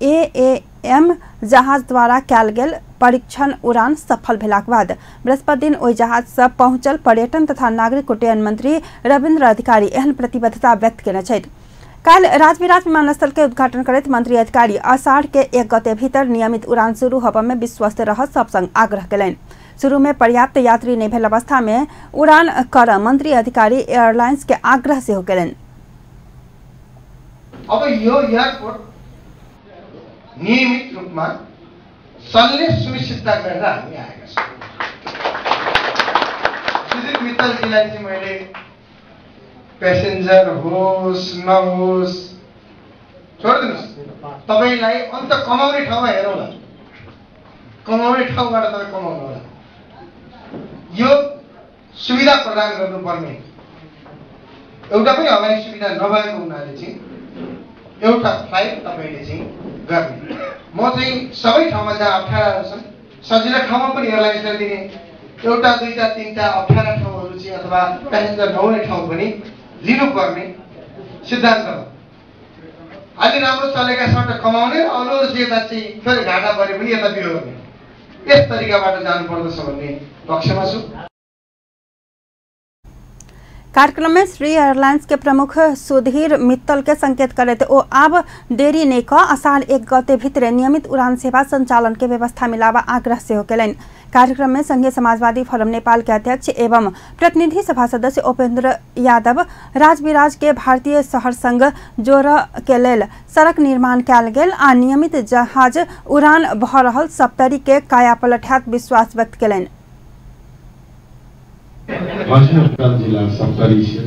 AAM जहाज द्वारा कयल गेल परीक्षण उड़ान सफल भेलाक बाद बृहस्पति दिन ओहि जहाज से पहुंचल पर्यटन तथा नागरिक उड्डयन मंत्री रविन्द्र अधिकारी एहन प्रतिबद्धता व्यक्त केने छथि। काल्हि राजविराज विमानस्थल के उद्घाटन करैत मंत्री अधिकारी आषाढ़ के 1 गते भीतर नियमित उड़ान शुरू होबय में विश्वस्त रह सब संग आग्रह केलनि। शुरू में पर्याप्त यात्री नहि भेल अवस्था में उड़ान कर मंत्री अधिकारी एयरलाइंस के आग्रह सेहो केलनि। अब यो एयरपोर्ट नियमित रूपमा चल्ने सुनिश्चितता गरेर हामी आएका छौँ। सुधीर मित्तलजीलाई चाहिँ मैले प्यासेन्जर होस् नहोस् छोडिदिनुहोस्, तपाईँलाई अन्त कमाउने ठाउँमा हेरौँला, कमाउने ठाउँबाट तपाईँ कमाउनु होला। यो सुविधा प्रदान गर्नुपर्ने एउटा पनि हवाई सुविधा नभएको हुनाले चाहिँ एउटा फ्लाइट तपाईँले चाहिँ गर्ने। म चाहिँ सबै ठाउँमा जहाँ अप्ठ्याराहरू छन् सजिलो ठाउँमा पनि एयरलाइन्सलाई दिने, एउटा दुईटा तिनवटा अप्ठ्यारा ठाउँहरू चाहिँ अथवा प्यासेन्जर नहुने ठाउँ पनि लिनुपर्ने सिद्धान्त हो। अलि राम्रो चलेका सट्टा कमाउने, अरू अरू यता चाहिँ फेरि घाटा परे पनि यता बिहो गर्ने, यस तरिकाबाट जानुपर्दछ भन्ने पक्षमा छु। कार्यक्रम में श्री एयरलाइंस के प्रमुख सुधीर मित्तल के संकेत करैत ओ आब देरी नहि कऽ अषाढ़ 1 गते भीतर नियमित उड़ान सेवा संचालन के व्यवस्था मिलावा आग्रह सेहो केलनि। कार्यक्रम में संघीय समाजवादी फोरम नेपाल के अध्यक्ष एवं प्रतिनिधि सभा सदस्य उपेंद्र यादव राजविराज के भारतीय शहर संघ जोड़ के लेल सड़क निर्माण कयल गेल आ नियमित जहाज उड़ान भऽ रहल सप्तरी के कायापलट हैत विश्वास व्यक्त केलनि। जिला सप्तरी से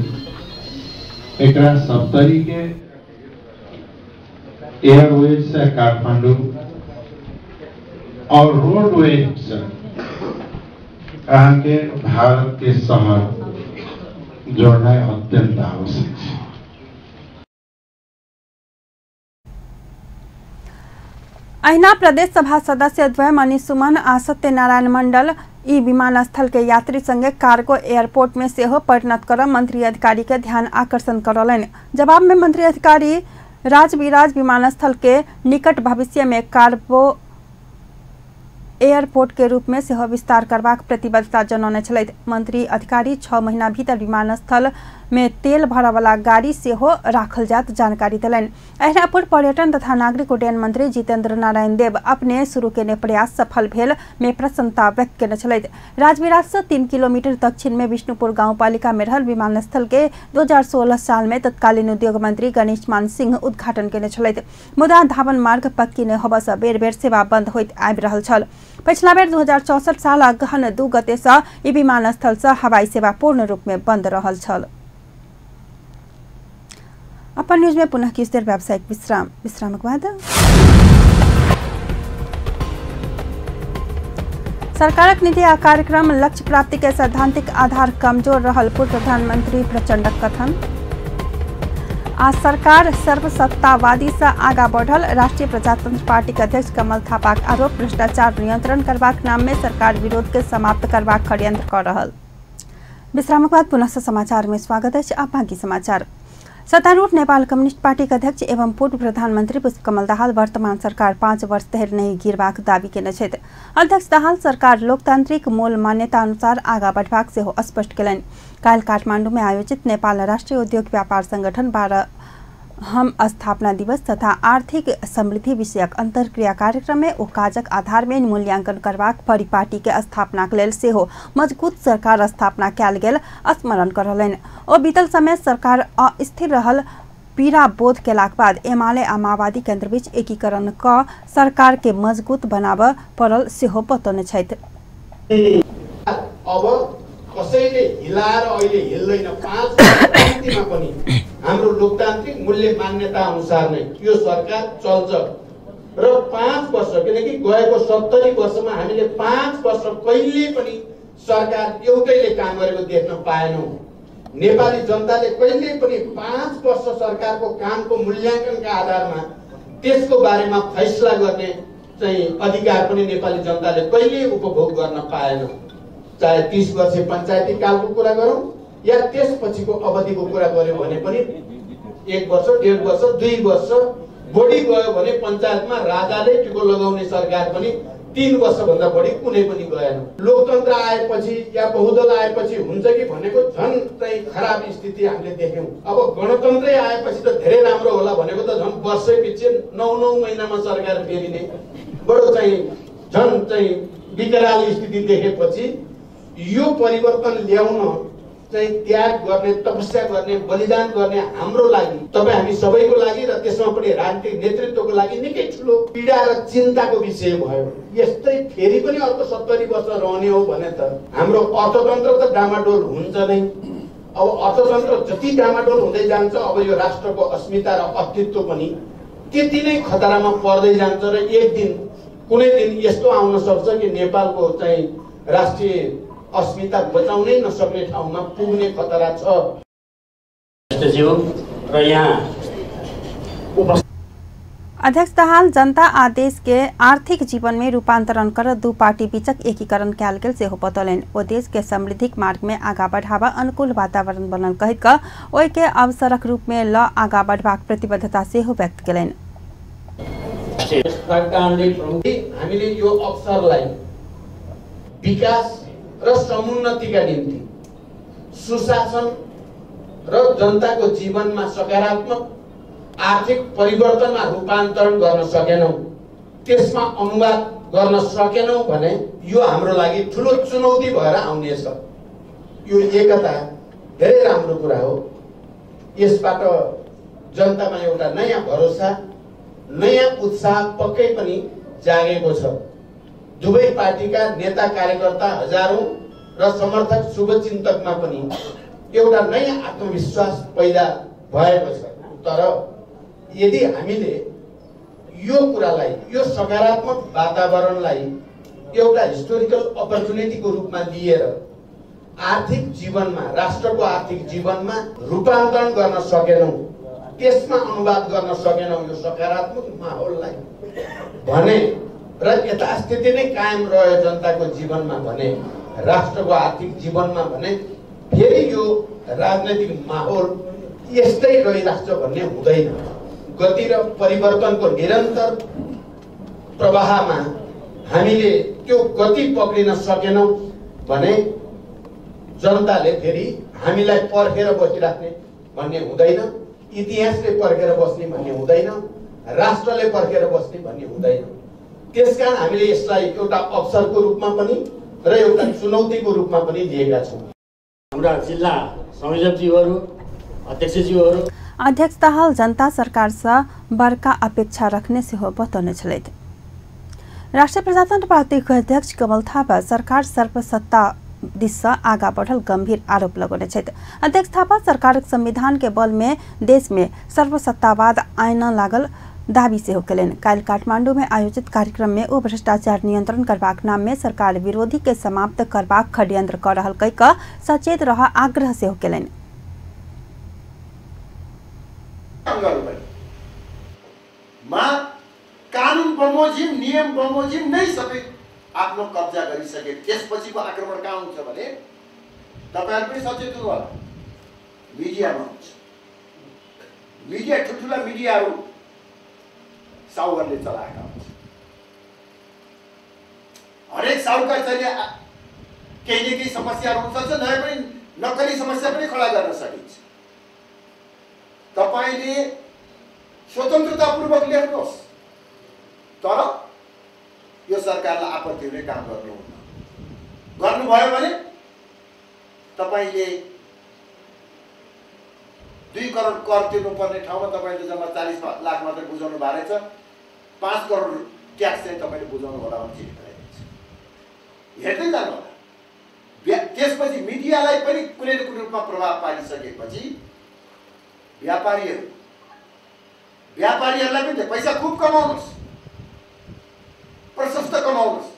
एकरा सप्तरी के एयरवेज से काठमांडू और रोडवेज से अहाँ के भारत के शहर जोड़ना अत्यंत आवश्यक है। अहिना प्रदेश सभा सदस्य द्वय मनीष सुमन आ सत्यनारायण मंडल ई विमानस्थल के यात्री संगे कार्गो एयरपोर्ट में सेहो परिणत कर मंत्री अधिकारी के ध्यान आकर्षण करौलनि। जवाब में मंत्री अधिकारी राजविराज विमानस्थल के निकट भविष्य में एयरपोर्ट के रूप में सेहो विस्तार करबाक प्रतिबद्धता जनौने छलथि। मंत्री अधिकारी 6 महीना भीतर विमानस्थल में तेल भरऽवला गाड़ी सेहो राखल जायत जानकारी देलनि। एहिना पूर्व पर्यटन तथा नागरिक उड्डयन मंत्री जितेंद्र नारायण देव अपने शुरू केने प्रयास सफल भेल में प्रसन्नता व्यक्त केने छलथि। राजविराज से 3 किलोमीटर दक्षिण में विष्णुपुर गांवपालिका में रहल विमानस्थल के 2016 साल में तत्कालीन उद्योग मंत्री गणेश मान सिंह उद्घाटन केने छलथि। मुदा धावन मार्ग पक्की नहि होबय से बेर बेर सेवा बंद होइत आबि रहल छल। पछिला बेर 2064 साल अगहन 2 गते से ई विमानस्थल से हवाई सेवा पूर्ण रूप में बंद रहल छल। अपन न्यूज में पुनः किछु देर व्यावसायिक विश्राम, विश्रामक बाद सरकारक नीति आ कार्यक्रम लक्ष्य प्राप्ति के सैद्धांतिक आधार कमजोर रहल पूर्व प्रधानमंत्री प्रचंडक कथन। आ सरकार सर्वसत्तावादी से आगा बढ़ल राष्ट्रीय प्रजातंत्र पार्टी के अध्यक्ष कमल थापाक आरोप। भ्रष्टाचार नियंत्रण करबाक नाम में सरकार विरोध के समाप्त करबाक षड्यंत्र कर रहल। विश्रामक बाद पुनः समाचार में स्वागत अछि। अब बाकी समाचार। सत्तारूढ़ नेपाल कम्युनिस्ट पार्टी के अध्यक्ष एवं पूर्व प्रधानमंत्री पुष्पकमल दाहाल वर्तमान सरकार 5 वर्ष धरि नहि गिरबाक दावी केने छथि। अध्यक्ष दाहाल सरकार लोकतांत्रिक मूल मान्यता अनुसार आगा बढ़बाक सेहो स्पष्ट केलनि। काल्हि काठमांडू में आयोजित नेपाल राष्ट्रीय उद्योग व्यापार संगठन 12वां स्थापना दिवस तथा आर्थिक समृद्धि विषयक अंतर्क्रिया कार्यक्रम में ओ काजक आधार में मूल्यांकन करबाक परिपाटी के स्थापना के लेल सेहो मजबूत सरकार स्थापना कयल गेल स्मरण करौलनि। ओ बीतल समय सरकार अस्थिर रहल पीड़ा बोध केलाक बाद एमाले आ माओवादी केंद्र बीच एकीकरण क सरकार के मजबूत बनाबऽ पड़ल सेहो बतौने छथि। अब कसैले हिलाएर अहिले हिल्दैन। 5 वर्षमा पनि हाम्रो लोकतान्त्रिक मूल्य मान्यता अनुसार नै यो सरकार चल्छ र 5 वर्ष, किनकि गएको 70 वर्षमा हामीले 5 वर्ष कहिले पनि सरकार एउटैले काम गरेको देख्न पाएनौँ। नेपाली जनताले कहिले पनि 5 वर्ष सरकारको कामको मूल्याङ्कनका आधारमा त्यसको बारेमा फैसला गर्ने चाहिँ अधिकार पनि नेपाली जनताले कहिले उपभोग गर्न पाएन। चाहे 30 वर्ष पञ्चायती कालको कुरा गरौँ या त्यसपछिको अवधिको कुरा गर्यो भने पनि 1 वर्ष, 1.5 वर्ष, 2 वर्ष बढी गयो भने पञ्चायतमा राजाले टिको लगाउने सरकार पनि 3 वर्षभन्दा बढी कुनै पनि गएन। लोकतन्त्र आएपछि या बहुदल आएपछि हुन्छ कि भनेको झन् चाहिँ खराब स्थिति हामीले देख्यौँ। अब गणतन्त्रै आएपछि त धेरै राम्रो होला भनेको त झन् वर्षै पछि 9-9 महिनामा सरकार फेरिने बडो चाहिँ झन् चाहिँ विकराल स्थिति देखेपछि यो परिवर्तन ल्याउन चाहिँ त्याग गर्ने, तपस्या गर्ने, बलिदान गर्ने हाम्रो लागि, तपाईँ हामी सबैको लागि र त्यसमा पनि राजनीतिक नेतृत्वको लागि निकै ठुलो पीडा र चिन्ताको विषय भयो। यस्तै फेरि पनि अर्को 70 वर्ष रहने हो भने त हाम्रो अर्थतन्त्र त डामाडोल हुन्छ नै। अब अर्थतन्त्र जति डामाडोल हुँदै जान्छ अब यो राष्ट्रको अस्मिता र अस्तित्व पनि त्यति नै खतरामा पर्दै जान्छ र एक दिन कुनै दिन यस्तो आउन सक्छ कि नेपालको चाहिँ राष्ट्रिय अस्मिता बचाउनै नसक्ने ठाउँमा पुग्ने खतरा छ। र यहाँ अध्यक्ष दाहाल जनता आ देश के आर्थिक जीवन में रूपांतरण कर दू पार्टी बीचक एकीकरण कयल गेल सेहो बतौलनि। ओ देश के समृद्धिक मार्ग में आगा बढ़ावा अनुकूल वातावरण बनल कहि कऽ ओहि के अवसरक रूप में ल आगा बढ़बाक प्रतिबद्धता सेहो व्यक्त केलनि। हामीले यो अवसरलाई विकास र समुन्नतिका निम्ति, सुशासन र जनताको जीवनमा सकारात्मक आर्थिक परिवर्तनमा रूपान्तरण गर्न सकेनौँ, त्यसमा अनुवाद गर्न सकेनौँ भने यो हाम्रो लागि ठुलो चुनौती भएर आउनेछ। यो एकता धेरै राम्रो कुरा हो। यसबाट जनतामा एउटा नयाँ भरोसा, नयाँ उत्साह पक्कै पनि जागेको छ। दुवै पार्टीका नेता कार्यकर्ता हजारौं र समर्थक शुभचिन्तकमा पनि एउटा नयाँ आत्मविश्वास पैदा भएको छ। तर यदि हामीले यो कुरालाई, यो सकारात्मक वातावरणलाई एउटा हिस्टोरिकल अपर्च्युनिटीको रूपमा लिएर आर्थिक जीवनमा, राष्ट्रको आर्थिक जीवनमा रूपान्तरण गर्न सकेनौँ, त्यसमा अनुवाद गर्न सकेनौँ यो सकारात्मक माहौललाई भने र यथास्थिति नै कायम रह्यो जनताको जीवनमा भने, राष्ट्रको आर्थिक जीवनमा भने फेरि यो राजनैतिक माहौल यस्तै रहिराख्छ भन्ने हुँदैन। गति र परिवर्तनको निरन्तर प्रवाहमा हामीले त्यो गति पक्रिन सकेनौँ भने जनताले फेरि हामीलाई पर्खेर बसिराख्ने भन्ने हुँदैन, इतिहासले पर्खेर बस्ने भन्ने हुँदैन, राष्ट्रले पर्खेर बस्ने भन्ने हुँदैन। त्यसकारण हामीले यसलाई एउटा अवसरको रूपमा पनि र एउटा चुनौतीको रूपमा पनि लिएका छौँ। हाम्रा जिल्ला संयोजकज्यूहरू, अध्यक्षज्यूहरू अध्यक्ष दाहाल जनता सरकारसँ बड़का अपेक्षा रखने सेहो बतौने छलथि। राष्ट्रिय प्रजातन्त्र पार्टीक अध्यक्ष कमल थापा सरकार सर्वसत्ता दिससँ आगा बढ़ल गंभीर आरोप लगौने छथि। अध्यक्ष थापा सरकारक संविधान के बल में देश में सर्वसत्तावाद आइन लागल दावी सेहो केलनि। काल्हि काठमांडू में आयोजित कार्यक्रम में ओ भ्रष्टाचार नियंत्रण करबाक नाम में सरकार विरोधी के समाप्त करबाक षड्यंत्र क रहल कहि क सचेत रह आग्रह सेहो केलनि। कानुन बमोजिम नियम बमोजिम नै सबै आफ्नो कब्जा गरिसके त्यसपछिको आक्रमण कहाँ हुन्छ भने तपाईहरु पनि सचेत हुनु होला, मिडियामा हुन्छ। मिडिया ठुल्ठुला मिडियाहरू साहुहरूले चलाएका हुन्छ। हरेक साहुकार चाहिँ केही न केही समस्याहरू हुन सक्छ, नयाँ पनि नक्कली समस्या पनि खडा गर्न सकिन्छ। तपाईले स्वतन्त्रतापूर्वक लेख्नुहोस्, तर यो सरकारलाई आपत्ति हुने काम गर्नुहुन्न। गर्नुभयो भने तपाईले 2 करोड कर तिर्नुपर्ने ठाउँमा तपाईले जम्मा 40 लाख मात्रै बुझाउनु भएको रहेछ, 5 करोड ट्याक्स चाहिँ तपाईले बुझाउनु होला भन्ने चिठी पठाइदिन्छ। हेर्दै जानु होला। त्यसपछि मिडियालाई पनि कुनै न कुनै रूपमा प्रभाव पारिसकेपछि व्यापारीहरूलाई पनि पैसा खुब कमाउनुहोस्, प्रशस्त कमाउनुहोस्,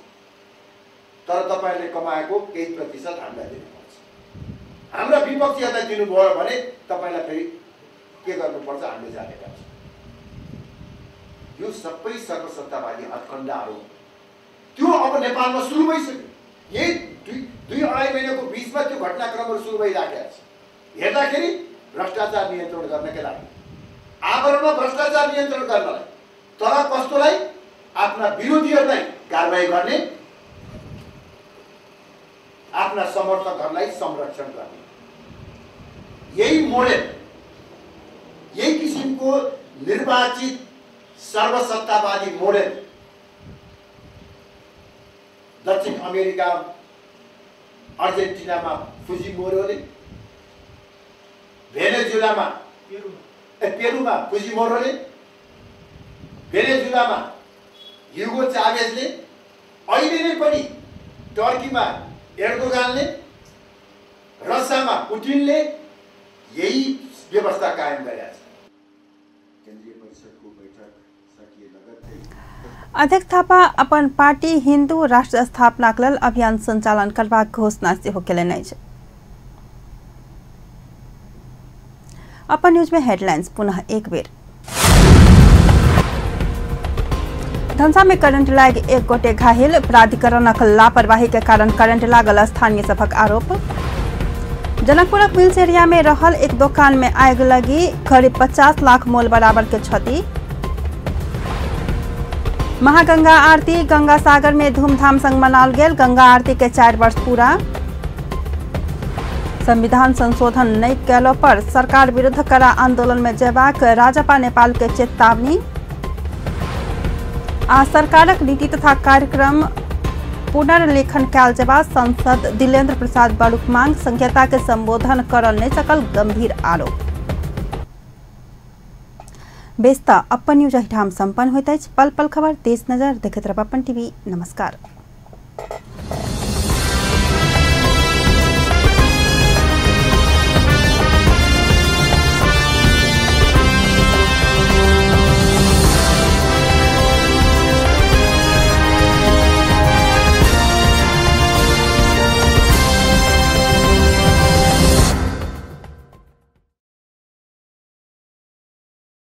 तर तपाईहरूले कमाएको केही प्रतिशत हामीलाई दिनुपर्छ। हाम्रा विपक्षीहरूलाई दिनुभयो भने तपाईँलाई फेरि के गर्नुपर्छ हामीले जानेका छौँ। यो सबै सर्वसत्तावादी हत्कण्डाहरू त्यो अब नेपालमा सुरु भइसक्यो। यही दुई अढाई महिनाको बिचमा त्यो घटनाक्रमहरू सुरु भइराखेको छ। हेर्दाखेरि भ्रष्टाचार नियन्त्रण गर्नकै लागि, आवरणमा भ्रष्टाचार नियन्त्रण गर्नलाई, तर कस्तोलाई आफ्ना विरोधीहरूलाई कारवाही गर्ने, आफ्ना समर्थकहरूलाई संरक्षण गर्ने, यही मोडेल, यही किसिमको निर्वाचित सर्वसत्तावादी मोडेल दक्षिण अमेरिका अर्जेन्टिनामा फुजिमोरोले, भेनेजुलामा पेरुमा फुजिमोरोले, भेनेजुलामा ह्युगो चावेजले, अहिले नै पनि टर्कीमा एर्दोगानले, रसियामा पुटिनले यही व्यवस्था कायम गरेका छन्। केन्द्रीय परिषदको बैठक सकिए लगत्तै अध्यक्ष थापा अपन पार्टी हिन्दू राष्ट्र स्थापनाक लेल अभियान संचालन करबाक घोषणा सेहो केलनि अछि। अपन न्यूज में हेडलाइंस पुनः एक बेर। धनसा में करंट लागि एक गोटे घायल, प्राधिकरणक लापरवाही के कारण करंट लागल स्थानीय सभक आरोप। जनकपुरक मिल्स एरिया में रहल एक दुकान में आग लगी, करीब 50 लाख मोल बराबर के क्षति। महागंगा आरती गंगा सागर में धूमधाम संग मनाओल गेल, गंगा आरती के 4 वर्ष पूरा। संविधान संशोधन नहीं कयलो पर सरकार विरुद्ध कड़ा आंदोलन में जयबाक राजपा नेपाल के चेतावनी। आ सरकारक नीति तथा कार्यक्रम पुनर्लेखन कयल जेबा सांसद दिलेन्द्र प्रसाद बड़ुक मांग, संहिता के संबोधन करल नहीं सकल गंभीर आरोप। बेस्ता अपन न्यूज एहिठाम संपन्न होइत अछि। पल पल खबर तेज नजर देखैत रहब अपन टीवी। नमस्कार।